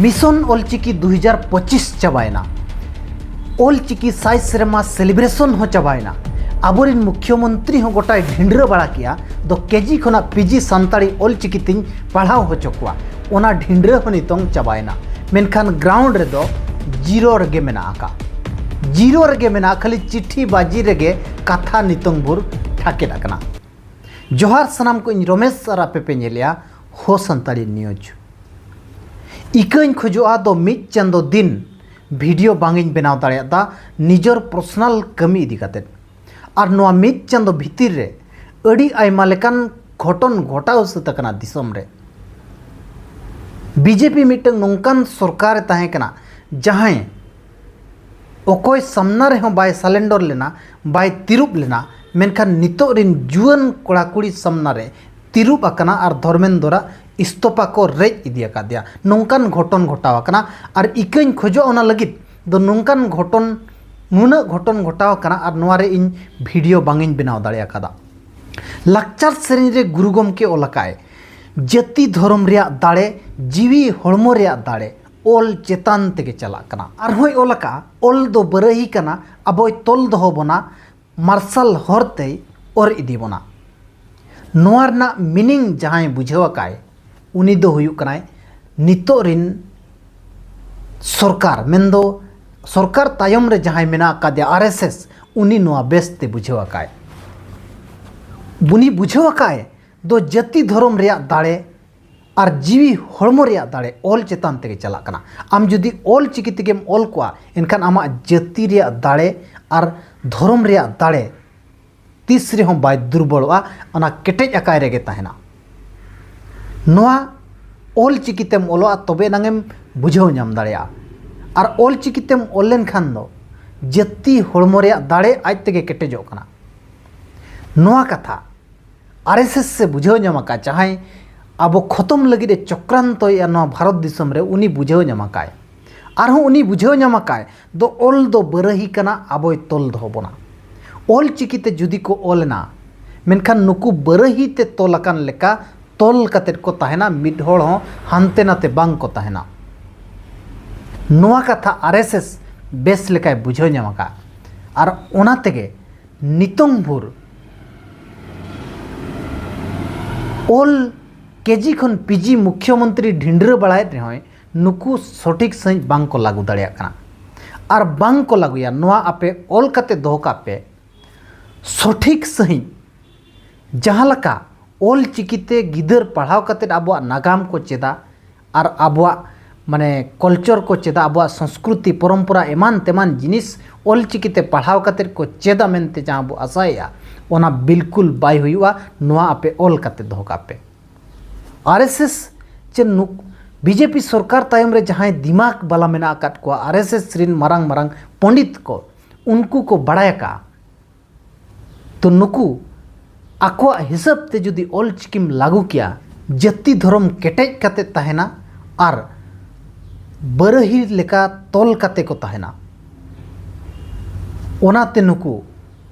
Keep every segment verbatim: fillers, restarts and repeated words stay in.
Mission Ol Chiki ᱫᱩ ᱦᱟᱡᱟᱨ ᱯᱚᱸᱪᱤᱥ ᱪᱟᱵᱟᱭᱮᱱᱟ᱾ ᱚᱞᱪᱤᱠᱤ ᱥᱟᱭ ᱥᱮᱨᱢᱟ ᱥᱮᱞᱤᱵᱨᱮᱥᱚᱱ ᱦᱚᱸ ᱪᱟᱵᱟᱭᱮᱱᱟ᱾ ᱟᱵᱚᱨᱮᱱ ᱢᱩᱠᱷᱭᱚᱢᱚᱱᱛᱨᱤ ᱦᱚᱸ ᱜᱚᱴᱟᱭ ᱰᱷᱤᱸᱰᱨᱟᱹ ᱵᱟᱲᱟ ᱠᱮᱜᱼᱟ, ᱫᱚ ᱠᱮᱡᱤ ᱠᱷᱚᱱᱟᱜ ᱯᱤᱡᱤ ᱥᱟᱱᱛᱟᱲᱤ ᱚᱞᱪᱤᱠᱤ ᱛᱤᱧ ᱯᱟᱲᱦᱟᱣ ᱦᱚᱪᱚ ᱠᱚᱣᱟ᱾ ᱚᱱᱟ ᱰᱷᱤᱸᱰᱨᱟᱹ ᱦᱚᱸ ᱱᱤᱛᱚᱝ ᱪᱟᱵᱟᱭᱮᱱᱟ᱾ ᱢᱮᱱᱠᱷᱟᱱ ᱜᱨᱟᱣᱩᱱᱰ ᱨᱮᱫᱚ ᱡᱤᱨᱳ ᱨᱮᱜᱮ ᱢᱮᱱᱟᱜ ᱟᱠᱟᱫ᱾ ᱡᱤᱨᱳ ᱨᱮᱜᱮ ᱢᱮᱱᱟᱜᱼᱟ, ᱠᱷᱟᱹᱞᱤ ᱪᱤᱴᱷᱤ ᱵᱟᱡᱤ ᱨᱮᱜᱮ ᱠᱟᱛᱷᱟ ᱱᱤᱛᱚᱝ ᱵᱷᱳᱨ ᱴᱷᱟᱠᱮᱫ ᱟᱠᱟᱱᱟ᱾ ᱡᱚᱦᱟᱨ ᱥᱟᱱᱟᱢ ᱠᱚ, ᱤᱧ ᱨᱚᱢᱮᱥ ᱟᱨ ᱟᱯᱮ ᱯᱮ ᱧᱮᱞᱮᱜᱼᱟ ᱦᱳ ᱥᱟᱱᱛᱟᱲᱤ ᱱᱤᱭᱩᱡᱽ᱾ ᱤᱠᱟᱹᱧ ᱠᱷᱚᱡᱚᱜᱼᱟ ᱫᱚ ᱢᱤᱫ ᱪᱟᱸᱫᱚ ᱫᱤᱱ ᱵᱷᱤᱰᱤᱭᱳ ᱵᱟᱝ ᱤᱧ ᱵᱮᱱᱟᱣ ᱫᱟᱲᱮᱭᱟᱫᱟ ᱱᱤᱡᱚᱨ ᱯᱟᱨᱥᱚᱱᱟᱞ ᱠᱟᱹᱢᱤ ᱤᱫᱤ ᱠᱟᱛᱮᱫ᱾ ᱟᱨ ᱱᱚᱣᱟ ᱢᱤᱫ ᱪᱟᱸᱫᱚ ᱵᱷᱤᱛᱤᱨ ᱨᱮ ᱟᱹᱰᱤ ᱟᱭᱢᱟ ᱞᱮᱠᱟᱱ ᱜᱷᱚᱴᱚᱱ ᱜᱷᱚᱴᱟᱣ ᱥᱟᱹᱛ ᱟᱠᱟᱱᱟ ᱫᱤᱥᱚᱢ ᱨᱮ᱾ ᱵᱤᱡᱮᱯᱤ ᱢᱤᱫᱴᱟᱝ ᱱᱚᱝᱠᱟᱱ ᱥᱚᱨᱠᱟᱨᱮ ᱛᱟᱦᱮᱸ ᱠᱟᱱᱟ, ᱡᱟᱦᱟᱸᱭ ᱚᱠᱚᱭ ᱥᱟᱢᱱᱟ ᱨᱮᱦᱚᱸ ᱵᱟᱭ ᱥᱟᱞᱮᱱᱰᱚᱨ ᱞᱮᱱᱟ, ᱵᱟᱭ ᱛᱤᱨᱩᱵ ᱞᱮᱱᱟ, ᱢᱮᱱᱠᱷᱟᱱ ᱱᱤᱛᱚᱜ ᱨᱤᱱ ᱡᱩᱣᱟᱹᱱ ᱠᱚᱲᱟ ᱠᱩᱲᱤ ᱥᱟᱢᱱᱟ ᱨᱮ ᱛᱤᱨᱩᱵ ᱟᱠᱟᱱᱟ ᱟᱨ ᱫᱷᱚᱨᱢᱮᱱᱫᱚᱨᱟᱜ ᱤᱥᱛᱚᱯᱟ ᱠᱚ ᱨᱮᱡ ᱤᱫᱤ ᱟᱠᱟᱫᱮᱭᱟ᱾ ᱱᱚᱝᱠᱟᱱ ᱜᱷᱚᱴᱚᱱ ᱜᱷᱚᱴᱟᱣ ᱟᱠᱟᱱᱟ ᱟᱨ ᱤᱠᱟᱹᱧ ᱠᱷᱚᱡᱚᱜᱼᱟ ᱚᱱᱟ ᱞᱟᱹᱜᱤᱫ ᱫᱚ ᱱᱚᱝᱠᱟᱱ ᱜᱷᱚᱴᱚᱱ, ᱱᱩᱱᱟᱹᱜ ᱜᱷᱚᱴᱚᱱ ᱜᱷᱚᱴᱟᱣ ᱟᱠᱟᱱᱟ ᱟᱨ ᱱᱚᱣᱟ ᱨᱮ ᱤᱧ ᱵᱷᱤᱰᱤᱭᱳ ᱵᱟᱝ ᱤᱧ ᱵᱮᱱᱟᱣ ᱫᱟᱲᱮ ᱟᱠᱟᱫᱟ᱾ ᱞᱟᱠᱪᱟᱨ ᱥᱮᱨᱮᱧ ᱨᱮ ᱜᱩᱨᱩ ᱜᱚᱢᱠᱮ ᱚᱞ ᱟᱠᱟᱫ ᱟᱭ, ᱡᱟᱹᱛᱤ ᱫᱷᱚᱨᱚᱢ ᱨᱮᱭᱟᱜ ᱫᱟᱲᱮ, ᱡᱤᱣᱤ ᱦᱚᱲᱢᱚ ᱨᱮᱭᱟᱜ ᱫᱟᱲᱮ ᱚᱞ ᱪᱮᱛᱟᱱ ᱛᱮᱜᱮ ᱪᱟᱞᱟᱜ ᱠᱟᱱᱟ᱾ ᱟᱨᱦᱚᱸᱭ ᱚᱞ ᱟᱠᱟᱫᱼᱟ, ᱚᱞ ᱫᱚ ᱵᱟᱨᱟᱹᱦᱤ ᱠᱟᱱᱟ, ᱟᱵᱚᱭ ᱛᱚᱞ ᱫᱚᱦᱚ ᱵᱚᱱᱟ, ᱢᱟᱨᱥᱟᱞ ᱦᱚᱨ ᱛᱮᱭ ᱚᱨ ᱤᱫᱤ ᱵᱚᱱᱟ᱾ ᱱᱚᱣᱟ ᱨᱮᱱᱟᱜ ᱢᱤᱱᱤᱝ ᱡᱟᱦᱟᱸᱭ ᱵᱩᱡᱷᱟᱹᱣ ᱟᱠᱟᱫ ᱟᱭ, ᱩᱱᱤ ᱫᱚ ᱦᱩᱭᱩᱜ ᱠᱟᱱᱟᱭ ᱱᱤᱛᱚᱜ ᱨᱤᱱ ᱥᱚᱨᱠᱟᱨ, ᱢᱮᱱᱫᱚ ᱥᱚᱨᱠᱟᱨ ᱛᱟᱭᱚᱢ ᱨᱮ ᱡᱟᱦᱟᱸᱭ ᱢᱮᱱᱟᱜ ᱟᱠᱟᱫᱮᱭᱟ, ᱟᱨ ᱮᱥ ᱮᱥ, ᱩᱱᱤ ᱱᱚᱣᱟ ᱵᱮᱥ ᱛᱮ ᱵᱩᱡᱷᱟᱹᱣ ᱟᱠᱟᱫ ᱟᱭ᱾ ᱩᱱᱤ ᱵᱩᱡᱷᱟᱹᱣ ᱟᱠᱟᱫ ᱟᱭ ᱫᱚ ᱡᱟᱹᱛᱤ ᱫᱷᱚᱨᱚᱢ ᱨᱮᱭᱟᱜ ᱫᱟᱲᱮ ᱟᱨ ᱡᱤᱣᱤ ᱦᱚᱲᱢᱚ ᱨᱮᱭᱟᱜ ᱫᱟᱲᱮ ᱚᱞ ᱪᱮᱛᱟᱱ ᱛᱮᱜᱮ ᱪᱟᱞᱟᱜ ᱠᱟᱱᱟ᱾ ᱟᱢ ᱡᱩᱫᱤ ᱚᱞ ᱪᱤᱠᱤ ᱛᱮᱜᱮᱢ ᱚᱞ ᱠᱚᱣᱟ, ᱮᱱᱠᱷᱟᱱ ᱟᱢᱟᱜ ᱡᱟᱹᱛᱤ ᱨᱮᱭᱟᱜ ᱫᱟᱲᱮ ᱟᱨ ᱫᱷᱚᱨᱚᱢ ᱨᱮᱭᱟᱜ ᱫᱟᱲᱮ ᱛᱤᱥ ᱨᱮᱦᱚᱸ ᱵᱟᱭ ᱫᱩᱨᱵᱚᱞᱚᱜᱼᱟ, ᱚᱱᱟ ᱠᱮᱴᱮᱡ ᱟᱠᱟᱭ ᱨᱮᱜᱮ ᱛᱟᱦᱮᱱᱟ᱾ ᱱᱚᱣᱟ ᱚᱞ ᱪᱤᱠᱤ ᱛᱮᱢ ᱚᱞᱚᱜᱼᱟ, ᱛᱚᱵᱮ ᱮᱱᱟᱝ ᱮᱢ ᱵᱩᱡᱷᱟᱹᱣ ᱧᱟᱢ ᱫᱟᱲᱮᱭᱟᱜᱼᱟ᱾ ᱟᱨ ᱚᱞ ᱪᱤᱠᱤ ᱛᱮᱢ ᱚᱞ ᱞᱮᱱᱠᱷᱟᱱ ᱫᱚ ᱡᱟᱹᱛᱤ ᱦᱚᱲᱢᱚ ᱨᱮᱭᱟᱜ ᱫᱟᱲᱮ ᱟᱡ ᱛᱮᱜᱮ ᱠᱮᱴᱮᱡᱚᱜ ᱠᱟᱱᱟ᱾ ᱱᱚᱣᱟ ᱠᱟᱛᱷᱟ ᱟᱨ ᱮᱥ ᱮᱥ ᱮ ᱵᱩᱡᱷᱟᱹᱣ ᱧᱟᱢ ᱟᱠᱟᱫ, ᱡᱟᱦᱟᱸᱭ ᱟᱵᱚ ᱠᱷᱚᱛᱚᱢ ᱞᱟᱹᱜᱤᱫ ᱮ ᱪᱚᱠᱨᱟᱱᱛᱚᱭᱮᱫᱼᱟ ᱱᱚᱣᱟ ᱵᱷᱟᱨᱚᱛ ᱫᱤᱥᱚᱢ ᱨᱮ, ᱩᱱᱤ ᱵᱩᱡᱷᱟᱹᱣ ᱧᱟᱢ ᱟᱠᱟᱫ᱾ ᱟᱨᱦᱚᱸ ᱩᱱᱤ ᱵᱩᱡᱷᱟᱹᱣ ᱧᱟᱢ ᱟᱠᱟᱫ ᱫᱚ ᱚᱞ ᱫᱚ ᱵᱟᱨᱟᱹᱦᱤ ᱠᱟᱱᱟ, ᱟᱵᱚᱭ ᱛᱚᱞ ᱫᱚᱦᱚ ᱵᱚᱱᱟ᱾ ᱚᱞ ᱪᱤᱠᱤ ᱛᱮ ᱡᱩᱫᱤ ᱠᱚ ᱚᱞ ᱮᱱᱟ, ᱢᱮᱱᱠᱷᱟᱱ ᱱᱩᱠᱩ ᱵᱟᱨᱟᱹᱦᱤ ᱛᱮ ᱛᱚᱞ ᱟᱠᱟᱱ ᱞᱮᱠᱟ ᱛᱚᱞ ᱠᱟᱛᱮᱫ ᱠᱚ ᱛᱟᱦᱮᱱᱟ, ᱢᱤᱫ ᱦᱚᱲ ᱦᱚᱸ ᱦᱟᱱᱛᱮ ᱱᱟᱛᱮ ᱵᱟᱝ ᱠᱚ ᱛᱟᱦᱮᱱᱟ᱾ ᱱᱚᱣᱟ ᱠᱟᱛᱷᱟ ᱟᱨ ᱮᱥ ᱮᱥ ᱵᱮᱥ ᱞᱮᱠᱟᱭ ᱵᱩᱡᱷᱟᱹᱣ ᱧᱟᱢ ᱟᱠᱟᱫ᱾ ᱟᱨ ᱚᱱᱟ ᱛᱮᱜᱮ ᱱᱤᱛᱚᱝ ᱵᱷᱳᱨ ᱚᱞ ᱠᱮᱡᱤ ᱠᱷᱚᱱ ᱯᱤᱡᱤ ᱢᱩᱠᱷᱭᱚᱢᱚᱱᱛᱨᱤ ᱰᱷᱤᱸᱰᱨᱟᱹ ᱵᱟᱲᱟᱭᱮᱫ ᱨᱮᱦᱚᱸᱭ, ᱱᱩᱠᱩ ᱥᱚᱴᱷᱤᱠ ᱥᱟᱺᱦᱤᱡ ᱵᱟᱝ ᱠᱚ ᱞᱟᱹᱜᱩ ᱫᱟᱲᱮᱭᱟᱜ ᱠᱟᱱᱟ᱾ ᱟᱨ ᱵᱟᱝ ᱠᱚ ᱞᱟᱹᱜᱩᱭᱟ᱾ ᱱᱚᱣᱟ ᱟᱯᱮ ᱚᱞ ᱠᱟᱛᱮ ᱫᱚᱦᱚ ᱠᱟᱜ ᱯᱮ, ᱥᱚᱴᱷᱤᱠ ᱥᱟᱺᱦᱤᱡ ᱡᱟᱦᱟᱸ ᱞᱮᱠᱟ ᱚᱞ ᱪᱤᱠᱤᱛᱮ ᱜᱤᱫᱟᱹᱨ ᱯᱟᱲᱦᱟᱣ ᱠᱟᱛᱮ ᱟᱵᱚᱣᱟᱜ ᱱᱟᱜᱟᱢ ᱠᱚ ᱪᱮᱫᱟ, ᱟᱨ ᱟᱵᱚᱣᱟᱜ ᱢᱟᱱᱮ ᱠᱚᱞᱪᱚᱨ ᱠᱚ ᱪᱮᱫᱟ, ᱟᱵᱚᱣᱟᱜ ᱥᱚᱝᱥᱠᱨᱩᱛᱤ ᱯᱚᱨᱚᱢᱯᱚᱨᱟ ᱮᱢᱟᱱ ᱛᱮᱢᱟᱱ ᱡᱤᱱᱤᱥ ᱚᱞ ᱪᱤᱠᱤᱛᱮ ᱯᱟᱲᱦᱟᱣ ᱠᱟᱛᱮ ᱠᱚ ᱪᱮᱫᱟ ᱢᱮᱱᱛᱮ ᱡᱟᱦᱟᱸ ᱵᱚ ᱟᱥᱟᱭᱮᱫᱼᱟ, ᱚᱱᱟ ᱵᱤᱞᱠᱩᱞ ᱵᱟᱭ ᱦᱩᱭᱩᱜᱼᱟ᱾ ᱱᱚᱣᱟ ᱟᱯᱮ ᱚᱞ ᱠᱟᱛᱮ ᱫᱚᱦᱚ ᱠᱟᱜ ᱯᱮ᱾ ᱟᱨ ᱮᱥ ᱮᱥ ᱪᱮ ᱱᱩᱠ-, ᱵᱤ ᱡᱮ ᱯᱤ ᱥᱚᱨᱠᱟᱨ ᱛᱟᱭᱚᱢ ᱨᱮ ᱡᱟᱦᱟᱸᱭ ᱫᱤᱢᱟᱜᱽ ᱵᱟᱞᱟ ᱢᱮᱱᱟᱜ ᱟᱠᱟᱫ ᱠᱚᱣᱟ, ᱟᱨ ᱮᱥ ᱮᱥ ᱨᱤᱱ ᱢᱟᱨᱟᱝ ᱢᱟᱨᱟᱝ ᱯᱚᱸᱰᱤᱛ ᱠᱚ, ᱩᱱᱠᱩ ᱠᱚ ᱵᱟᱲᱟᱭ ᱟᱠᱟᱫᱼᱟ᱾ ᱛᱚ ᱱᱩᱠᱩ ᱟᱠᱚᱣᱟᱜ ᱦᱤᱥᱟᱹᱵ ᱛᱮ ᱡᱩᱫᱤ ᱚᱞ ᱪᱤᱠᱤᱢ ᱞᱟᱹᱜᱩ ᱠᱮᱭᱟ, ᱡᱟᱹᱛᱤ ᱫᱷᱚᱨᱚᱢ ᱠᱮᱴᱮᱡ ᱠᱟᱛᱮ ᱛᱟᱦᱮᱱᱟ ᱟᱨ ᱵᱟᱨᱟᱦᱤ ᱞᱮᱠᱟ ᱛᱚᱞ ᱠᱟᱛᱮ ᱠᱚ ᱛᱟᱦᱮᱱᱟ᱾ ᱚᱱᱟᱛᱮ ᱱᱩᱠᱩ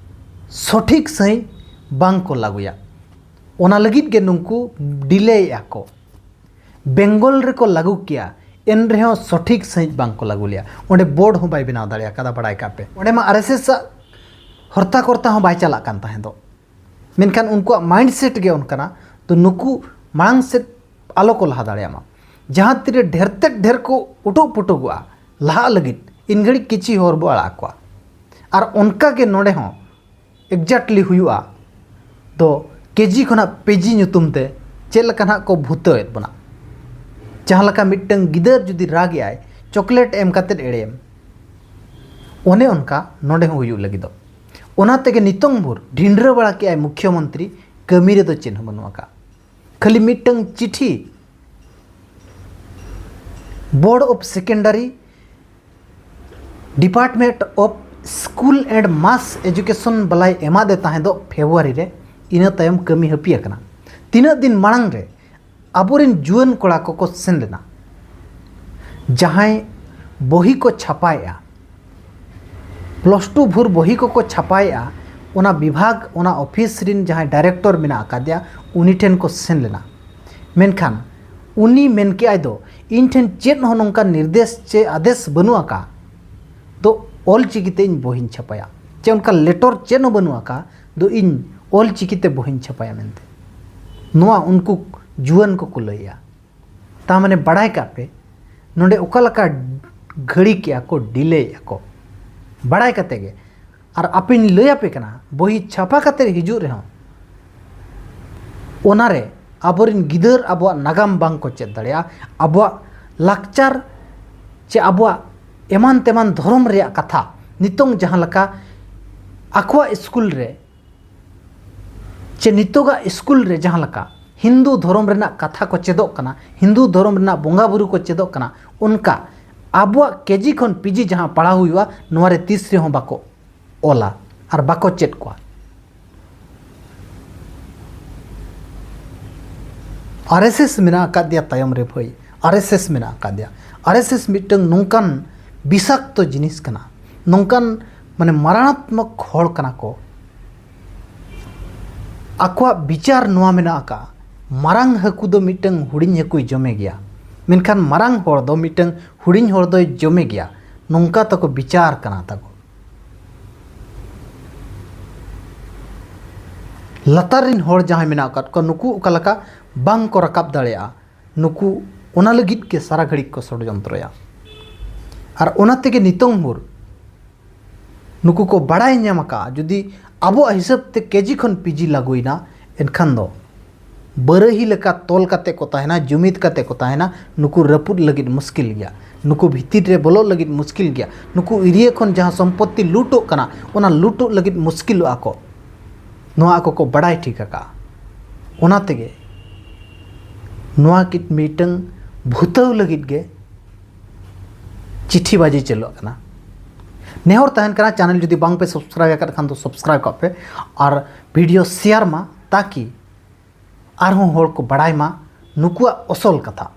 ᱥᱚᱴᱷᱤᱠ ᱥᱟᱺᱦᱤᱡ ᱵᱟᱝ ᱠᱚ ᱞᱟᱹᱜᱩᱭᱟ᱾ ᱚᱱᱟ ᱞᱟᱹᱜᱤᱫ ᱜᱮ ᱱᱩᱠᱩ ᱰᱤᱞᱮᱭᱮᱫᱼᱟ ᱠᱚ᱾ ᱵᱮᱝᱜᱚᱞ ᱨᱮᱠᱚ ᱞᱟᱹᱜᱩ ᱠᱮᱭᱟ, ᱮᱱ ᱨᱮᱦᱚᱸ ᱥᱚᱴᱷᱤᱠ ᱥᱟᱺᱦᱤᱡ ᱵᱟᱝ ᱠᱚ ᱞᱟᱹᱜᱩ ᱞᱮᱭᱟ᱾ ᱚᱸᱰᱮ ᱵᱳᱨᱰ ᱦᱚᱸ ᱵᱟᱭ ᱵᱮᱱᱟᱣ ᱫᱟᱲᱮ ᱟᱠᱟᱫᱟ, ᱵᱟᱲᱟᱭ ᱠᱟᱜ ᱯᱮ᱾ ᱚᱸᱰᱮ ᱢᱟ ᱟᱨ ᱮᱥ ᱮᱥ ᱟᱜ ᱦᱚᱨᱛᱟ ᱠᱚᱨᱛᱟ ᱦᱚᱸ ᱵᱟᱭ ᱪᱟᱞᱟᱜ ᱠᱟᱱ ᱛᱟᱦᱮᱸ ᱫᱚ᱾ ᱢᱮᱱᱠᱷᱟᱱ ᱩᱱᱠᱩᱣᱟᱜ ᱢᱟᱭᱤᱱᱰ ᱥᱮᱴ ᱜᱮ ᱚᱱᱠᱟᱱᱟ, ᱛᱚ ᱱᱩᱠᱩ ᱢᱟᱲᱟᱝ ᱥᱮᱫ ᱟᱞᱚ ᱠᱚ ᱞᱟᱦᱟ ᱫᱟᱲᱮᱭᱟᱜ ᱢᱟ᱾ ᱡᱟᱦᱟᱸ ᱛᱤᱨᱮ ᱰᱷᱮᱨ ᱛᱮᱫ ᱰᱷᱮᱨ ᱠᱚ ᱩᱴᱩᱜ ᱯᱩᱴᱩᱜᱚᱜᱼᱟ ᱞᱟᱦᱟᱜ ᱞᱟᱹᱜᱤᱫ, ᱤᱱ ᱜᱷᱟᱹᱲᱤᱡ ᱠᱤᱪᱷᱤ ᱦᱚᱨ ᱵᱚ ᱟᱲᱟᱜ ᱟᱠᱚᱣᱟ᱾ ᱟᱨ ᱚᱱᱠᱟ ᱜᱮ ᱱᱚᱰᱮ ᱦᱚᱸ ᱮᱠᱡᱮᱠᱴᱞᱤ ᱦᱩᱭᱩᱜᱼᱟ᱾ ᱫᱚ ᱠᱮᱡᱤ ᱠᱷᱚᱱᱟᱜ ᱯᱤᱡᱤ ᱧᱩᱛᱩᱢ ᱛᱮ ᱪᱮᱫ ᱞᱮᱠᱟ ᱱᱟᱦᱟᱜ ᱠᱚ ᱵᱷᱩᱛᱟᱹᱣᱮᱫ ᱵᱚᱱᱟ᱾ ᱡᱟᱦᱟᱸ ᱞᱮᱠᱟ ᱢᱤᱫᱴᱟᱝ ᱜᱤᱫᱟᱹᱨ ᱡᱩᱫᱤ ᱨᱟᱜ ᱮᱜᱼᱟᱭ, ᱪᱚᱠᱞᱮᱴ ᱮᱢ ᱠᱟᱛᱮᱫ ᱮᱲᱮᱭᱮᱢ, ᱚᱱᱮ ᱚᱱᱠᱟ ᱱᱚᱰᱮ ᱦᱚᱸ ᱦᱩᱭᱩᱜ ᱞᱟᱹᱜᱤᱫᱚᱜ᱾ ᱚᱱᱟ ᱛᱮᱜᱮ ᱱᱤᱛᱚᱝ ᱵᱷᱳᱨ ᱰᱷᱤᱸᱰᱨᱟᱹ ᱵᱟᱲᱟ ᱠᱮᱜᱼᱟᱭ ᱢᱩᱠᱷᱭᱚᱢᱚᱱᱛᱨᱤ, ᱠᱟᱹᱢᱤ ᱨᱮᱫᱚ ᱪᱮᱫ ᱦᱚᱸ ᱵᱟᱹᱱᱩᱜ ᱟᱠᱟᱫ᱾ ᱠᱷᱟᱹᱞᱤ ᱢᱤᱫᱴᱟᱝ ᱪᱤᱴᱷᱤ Board of Secondary Department of School and Mass Education ᱵᱟᱞᱟᱭ ᱮᱢᱟᱫᱮ ᱛᱟᱦᱮᱸ ᱫᱚ ᱯᱷᱮᱵᱽᱨᱩᱣᱟᱨᱤ ᱨᱮ, ᱤᱱᱟᱹ ᱛᱟᱭᱚᱢ ᱠᱟᱹᱢᱤ ᱦᱟᱹᱯᱤ ᱟᱠᱟᱱᱟ᱾ ᱛᱤᱱᱟᱹᱜ ᱫᱤᱱ ᱢᱟᱲᱟᱝ ᱨᱮ ᱟᱵᱚᱨᱮᱱ ᱡᱩᱣᱟᱹᱱ ᱠᱚᱲᱟ ᱠᱚᱠᱚ ᱥᱮᱱ ᱞᱮᱱᱟ, ᱡᱟᱦᱟᱸᱭ ᱵᱚᱦᱤ ᱠᱚ ᱪᱷᱟᱯᱟᱭᱮᱜᱼᱟ, ᱯᱞᱟᱥ ᱴᱩ ᱵᱷᱳᱨ ᱵᱚᱦᱤ ᱠᱚᱠᱚ ᱪᱷᱟᱯᱟᱭᱮᱜᱼᱟ, ᱚᱱᱟ ᱵᱤᱵᱷᱟᱜᱽ, ᱚᱱᱟ ᱚᱯᱷᱤᱥ ᱨᱤᱱ ᱡᱟᱦᱟᱸᱭ ᱰᱟᱭᱨᱮᱠᱴᱚᱨ ᱢᱮᱱᱟᱜ ᱟᱠᱟᱫᱮᱭᱟ, ᱩᱱᱤ ᱴᱷᱮᱱ ᱠᱚ ᱥᱮᱱ ᱞᱮᱱᱟ᱾ ᱢᱮᱱᱠᱷᱟᱱ ᱩᱱᱤ ᱢᱮᱱ ᱠᱮᱜᱼᱟᱭ ᱫᱚ, ᱤᱧ ᱴᱷᱮᱱ ᱪᱮᱫ ᱦᱚᱸ ᱱᱚᱝᱠᱟᱱ ᱱᱤᱨᱫᱮᱥ ᱪᱮ ᱟᱫᱮᱥ ᱵᱟᱹᱱᱩᱜ ᱟᱠᱟᱫ ᱫᱚ ᱚᱞ ᱪᱤᱠᱤᱛᱮ ᱤᱧ ᱵᱳᱭᱤᱧ ᱪᱷᱟᱯᱟᱭᱟ, ᱪᱮ ᱚᱱᱠᱟ ᱞᱮᱴᱚᱨ ᱪᱮᱫ ᱦᱚᱸ ᱵᱟᱹᱱᱩᱜ ᱟᱠᱟᱫ ᱫᱚ ᱤᱧ ᱚᱞ ᱪᱤᱠᱤᱛᱮ ᱵᱳᱭᱤᱧ ᱪᱷᱟᱯᱟᱭᱟ ᱢᱮᱱᱛᱮ᱾ ᱱᱚᱣᱟ ᱩᱱᱠᱩ ᱡᱩᱣᱟᱹᱱ ᱠᱚᱠᱚ ᱞᱟᱹᱭᱟ᱾ ᱛᱟ ᱢᱟᱱᱮ ᱵᱟᱲᱟᱭ ᱠᱟᱜ ᱯᱮ, ᱱᱚᱰᱮ ᱚᱠᱟ ᱞᱮᱠᱟ ᱜᱷᱟᱹᱲᱤ ᱠᱮᱜᱼᱟ ᱠᱚ, ᱰᱤᱞᱮᱭᱮᱜᱼᱟ ᱠᱚ, ᱵᱟᱲᱟᱭ ᱠᱟᱛᱮ ᱜᱮ᱾ ᱟᱨ ᱟᱯᱮᱧ ᱞᱟᱹᱭ ᱟᱯᱮ ᱠᱟᱱᱟ, ᱵᱳᱭ ᱪᱷᱟᱯᱟ ᱠᱟᱛᱮ ᱦᱤᱡᱩᱜ ᱨᱮᱦᱚᱸ, ᱚᱱᱟᱨᱮ ᱟᱵᱚᱨᱮᱱ ᱜᱤᱫᱟᱹᱨ ᱟᱵᱚᱣᱟᱜ ᱱᱟᱜᱟᱢ ᱵᱟᱝ ᱠᱚ ᱪᱮᱫ ᱫᱟᱲᱮᱭᱟᱜᱼᱟ, ᱟᱵᱚᱣᱟᱜ ᱞᱟᱠᱪᱟᱨ ᱪᱮ ᱟᱵᱚᱣᱟᱜ ᱮᱢᱟᱱ ᱛᱮᱢᱟᱱ ᱫᱷᱚᱨᱚᱢ ᱨᱮᱭᱟᱜ ᱠᱟᱛᱷᱟ ᱱᱤᱛᱚᱝ ᱡᱟᱦᱟᱸ ᱞᱮᱠᱟ ᱟᱠᱚᱣᱟᱜ ᱥᱠᱩᱞ ᱨᱮ ᱪᱮ ᱱᱤᱛᱚᱜᱟᱜ ᱥᱠᱩᱞ ᱨᱮ ᱡᱟᱦᱟᱸ ᱞᱮᱠᱟ ᱦᱤᱱᱫᱩ ᱫᱷᱚᱨᱚᱢ ᱨᱮᱱᱟᱜ ᱠᱟᱛᱷᱟ ᱠᱚ ᱪᱮᱫᱚᱜ ᱠᱟᱱᱟ, ᱦᱤᱱᱫᱩ ᱫᱷᱚᱨᱚᱢ ᱨᱮᱱᱟᱜ ᱵᱚᱸᱜᱟ ᱵᱩᱨᱩ ᱠᱚ ᱪᱮᱫᱚᱜ ᱠᱟᱱᱟ, ᱚᱱᱠᱟ ᱟᱵᱚᱣᱟᱜ ᱠᱮᱡᱤ ᱠᱷᱚᱱ ᱯᱤᱡᱤ ᱡᱟᱦᱟᱸ ᱯᱟᱲᱦᱟᱣ ᱦᱩᱭᱩᱜᱼᱟ, ᱱᱚᱣᱟ ᱨᱮ ᱛᱤᱥ ᱨᱮᱦᱚᱸ ᱵᱟᱠᱚ ᱚᱞᱟ ᱟᱨ ᱵᱟᱠᱚ ᱪᱮᱫ ᱠᱚᱣᱟ᱾ ᱟᱨᱮᱥᱮᱥ ᱢᱮᱱᱟᱜ ᱟᱠᱟᱫᱮᱭᱟ ᱛᱟᱭᱚᱢ ᱨᱮ ᱵᱷᱟᱹᱭ, ᱟᱨᱮᱥᱮᱥ ᱢᱮᱱᱟᱜ ᱟᱠᱟᱫᱮᱭᱟ᱾ ᱟᱨᱮᱥᱮᱥ ᱢᱤᱫᱴᱟᱝ ᱱᱚᱝᱠᱟᱱ ᱵᱤᱥᱟᱠᱛᱚ ᱡᱤᱱᱤᱥ ᱠᱟᱱᱟ, ᱱᱚᱝᱠᱟᱱ ᱢᱟᱱᱮ ᱢᱟᱨᱟᱬᱟᱛᱢᱚᱠ ᱦᱚᱲ ᱠᱟᱱᱟ ᱠᱚ᱾ ᱟᱠᱚᱣᱟᱜ ᱵᱤᱪᱟᱨ ᱱᱚᱣᱟ ᱢᱮᱱᱟᱜ ᱟᱠᱟᱫᱼᱟ, ᱢᱟᱨᱟᱝ ᱦᱟᱹᱠᱩ ᱫᱚ ᱢᱤᱫᱴᱟᱝ ᱦᱩᱰᱤᱧ ᱦᱟᱹᱠᱩᱭ ᱡᱚᱢᱮ ᱜᱮᱭᱟ, ᱢᱮᱱᱠᱷᱟᱱ ᱢᱟᱨᱟᱝ ᱦᱚᱲ ᱫᱚ ᱢᱤᱫᱴᱟᱝ ᱦᱩᱰᱤᱧ ᱦᱚᱲ ᱫᱚᱭ ᱡᱚᱢᱮ ᱜᱮᱭᱟ, ᱱᱚᱝᱠᱟ ᱛᱟᱠᱚ ᱵᱤᱪᱟᱨ ᱠᱟᱱᱟ ᱛᱟᱠᱚ᱾ ᱞᱟᱛᱟᱨ ᱨᱮᱱ ᱦᱚᱲ ᱡᱟᱦᱟᱸᱭ ᱢᱮᱱᱟᱜ ᱟᱠᱟᱫ ᱠᱚᱣᱟ, ᱱᱩᱠᱩ ᱚᱠᱟ ᱞᱮᱠᱟ ᱵᱟᱝ ᱠᱚ ᱨᱟᱠᱟᱵ ᱫᱟᱲᱮᱭᱟᱜᱼᱟ, ᱱᱩᱠᱩ ᱚᱱᱟ ᱞᱟᱹᱜᱤᱫ ᱜᱮ ᱥᱟᱨᱟ ᱜᱷᱟᱹᱲᱤᱡ ᱠᱚ ᱥᱚᱲᱡᱚᱱᱛᱨᱚᱭᱟ᱾ ᱟᱨ ᱚᱱᱟ ᱛᱮᱜᱮ ᱱᱤᱛᱚᱝ ᱵᱷᱳᱨ ᱱᱩᱠᱩ ᱠᱚ ᱵᱟᱲᱟᱭ ᱧᱟᱢ ᱟᱠᱟᱫᱼᱟ, ᱡᱩᱫᱤ ᱟᱵᱚᱣᱟᱜ ᱦᱤᱥᱟᱹᱵ ᱛᱮ ᱠᱮᱡᱤ ᱠᱷᱚᱱ ᱯᱤᱡᱤ ᱞᱟᱹᱜᱩᱭᱮᱱᱟ, ᱮᱱᱠᱷᱟᱱ ᱫᱚ ᱵᱟᱨᱟᱹᱦᱤ ᱞᱮᱠᱟ ᱛᱚᱞ ᱠᱟᱛᱮ ᱠᱚ ᱛᱟᱦᱮᱱᱟ, ᱡᱩᱢᱤᱫ ᱠᱟᱛᱮ ᱠᱚ ᱛᱟᱦᱮᱱᱟ᱾ ᱱᱩᱠᱩ ᱨᱟᱹᱯᱩᱫ ᱞᱟᱹᱜᱤᱫ ᱢᱩᱥᱠᱤᱞ ᱜᱮᱭᱟ, ᱱᱩᱠᱩ ᱵᱷᱤᱛᱤᱨ ᱨᱮ ᱵᱚᱞᱚᱜ ᱞᱟᱹᱜᱤᱫ ᱢᱩᱥᱠᱤᱞ ᱜᱮᱭᱟ, ᱱᱩᱠᱩ ᱮᱨᱤᱭᱟ ᱠᱷᱚᱱ ᱡᱟᱦᱟᱸ ᱥᱚᱢᱯᱚᱛᱛᱤ ᱞᱩᱴᱚᱜ ᱠᱟᱱᱟ, ᱚᱱᱟ ᱞᱩᱴᱚᱜ ᱞᱟᱹᱜᱤᱫ ᱢᱩᱥᱠᱤᱞᱚᱜᱼᱟ ᱠᱚ᱾ ᱱᱚᱣᱟ ᱟᱠᱚ ᱠᱚ ᱵᱟᱲᱟᱭ ᱴᱷᱤᱠ ᱟᱠᱟᱫᱼᱟ᱾ ᱚᱱᱟ ᱛᱮᱜᱮ ᱱᱚᱣᱟ ᱠᱤ ᱢᱤᱫᱴᱟᱝ ᱵᱷᱩᱛᱟᱹᱣ ᱞᱟᱹᱜᱤᱫ ᱜᱮ ᱪᱤᱴᱷᱤ ᱵᱟᱡᱤ ᱪᱟᱹᱞᱩᱜ ᱠᱟᱱᱟ᱾ ᱱᱮᱦᱚᱨ ᱛᱟᱦᱮᱱ ᱠᱟᱱᱟ, ᱪᱮᱱᱮᱞ ᱡᱩᱫᱤ ᱵᱟᱝ ᱯᱮ ᱥᱟᱵᱥᱠᱨᱟᱭᱤᱵ ᱟᱠᱟᱫ ᱠᱷᱟᱱ ᱫᱚ ᱥᱟᱵᱥᱠᱨᱟᱭᱤᱵ ᱠᱟᱜ ᱯᱮ ᱟᱨ ᱵᱷᱤᱰᱤᱭᱳ ᱥᱮᱭᱟᱨ ᱢᱟ, ᱛᱟᱠᱤ ᱟᱨᱦᱚᱸ ᱦᱚᱲ ᱠᱚ ᱵᱟᱲᱟᱭ ᱢᱟ ᱱᱩᱠᱩᱣᱟᱜ ᱚᱥᱚᱞ ᱠᱟᱛᱷᱟ᱾